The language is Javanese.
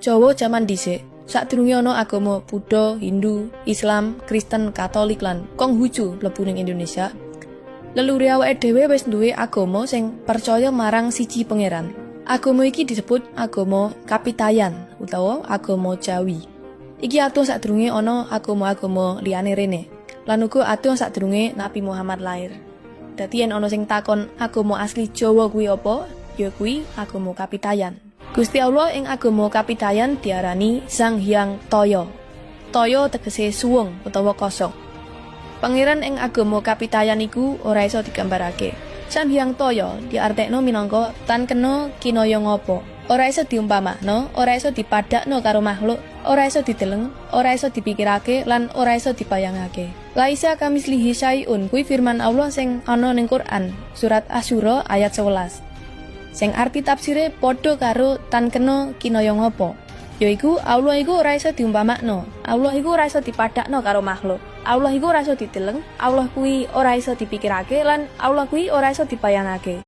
Jawa jaman dhisik, sadurunge ana agama Buddha, Hindu, Islam, Kristen, Katolik lan Konghucu mlebu ning Indonesia, leluhure awake dhewe wis duwe agama sing percaya marang siji pangeran. Agama iki disebut agama Kapitayan utawa agama Jawi. Iki adoh sadurunge ana agama-agama liyane rene. Lan uga adoh sadurunge Nabi Muhammad lair. Dadi yen ana sing takon agama asli Jawa kuwi apa, ya kuwi agama Kapitayan. Gusti Allah ing agama Kapitayan diarani Sang Hyang Taya. Taya tegese suwung utawa kosong. Pangeran ing agama Kapitayan iku ora iso digambarake. Sang Hyang Taya diartekno minangka tan kena kinaya ngapa. Ora iso diumpamakno, ora iso dipadakno karo makhluk, ora iso dideleng, ora iso dipikirake lan ora iso dibayangake. Laisa kamitslihi syai'un kuwi firman Allah sing ana ning Quran, surat Asyura ayat 11. Sing arti tafsire padha karo tan kena kinaya ngapa. Yaiku Allah iku ora iso diumpamakno, Allah iku ora iso dipadakno karo makhluk. Allah iku ora iso dideleng, Allah kuwi ora iso dipikirake lan Allah kuwi ora iso dibayangake.